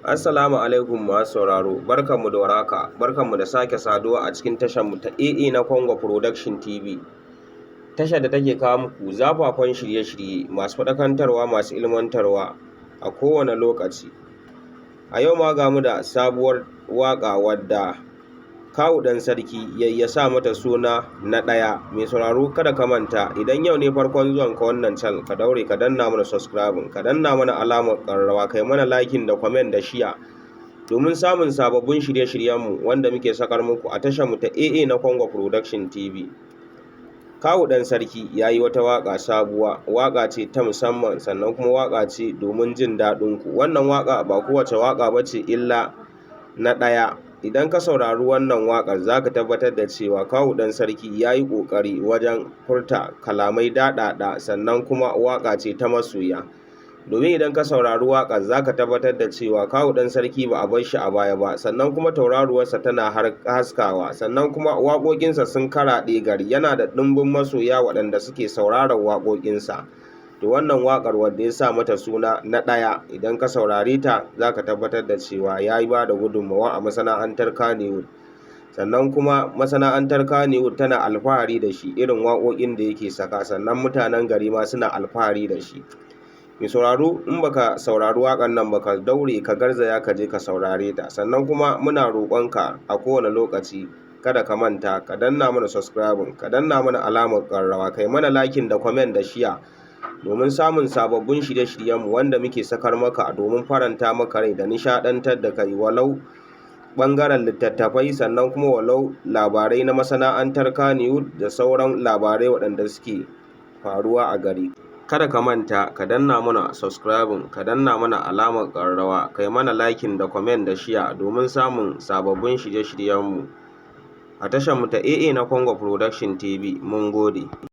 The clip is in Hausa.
Assalamu alaikum masu sauraro, barkanmu da warhaka, barkanmu da sake saduwa a cikin tasharmu ta AA na Congo Production TV. Tashar da take kawo muku zafafan shirye-shirye masu faɗakantarwa, masu ilmantarwa a kowane lokaci. A yau ma ga mu da sabuwar waƙa wadda Kawu Ɗan Sarki ya sa mata suna Na Ɗaya. Mai sauraro, kada ka manta, idan yau ne farkon zuwanka wannan channel, ka daure ka danna mana subscribing, ka danna mana alamar ƙararrawa, kai mana liking da comment da share domin samun sababbin shirye-shiryenmu wanda muke sakar muku a tasharmu ta AA na Congo Production TV. Kawu Ɗan Sarki ya yi wata waƙa sabuwa, waƙa ce ta musamman, sannan kuma waƙa ce domin jin daɗin ku. Wannan waƙa ba kowace waƙa ba ce illa Na Ɗaya. Idan ka saurari wannan waƙar, za ka tabbatar da cewa Kawu Ɗan Sarki ya yi ƙoƙari wajen furta kalamai daɗaɗa, sannan kuma waƙa ce ta masoya. Domin idan ka saurari waƙar, za ka tabbatar da cewa Kawu Ɗan Sarki ba a bar shi a baya ba, sannan kuma tauraruwarsa tana haskawa, sannan kuma waƙoƙinsa sun karaɗe gari, yana da ɗimbin masoya waɗanda suke sauraron waƙoƙinsa. To, wannan waƙar wadda ya sa mata suna Na Ɗaya, idan ka saurare ta, za ka tabbatar da cewa ya yi ba da gudunmawa a masana'antar Kannywood. Sannan kuma masana'antar Kannywood tana alfahari da shi, irin waƙoƙin da yake saka, sannan mutanen gari ma suna alfahari da shi. Mai sauraro, in baka saurari waƙar nan ba, ka daure ka garzaya ka je ka saurare ta. Sannan kuma muna roƙonka a kowane lokaci, kada ka manta ka danna mana subscribing, ka danna mana alamar ƙararrawa, kai mana liking da comment da share domin samun sababbin shirye-shiryenmu wanda muke sakar maka domin faranta maka rai da nishaɗantar da kai, walau ɓangaren littattafai, sannan kuma walau labarai na masana'antar Kannywood da sauran labarai waɗanda suke faruwa a gari. Kada ka manta ka danna mana subscribing, ka danna mana alamar ƙararrawa, kai mana liking da comment da share domin samun sababbin shirye-shiryenmu a tasharmu ta AA na Congo Production TV. Mun gode.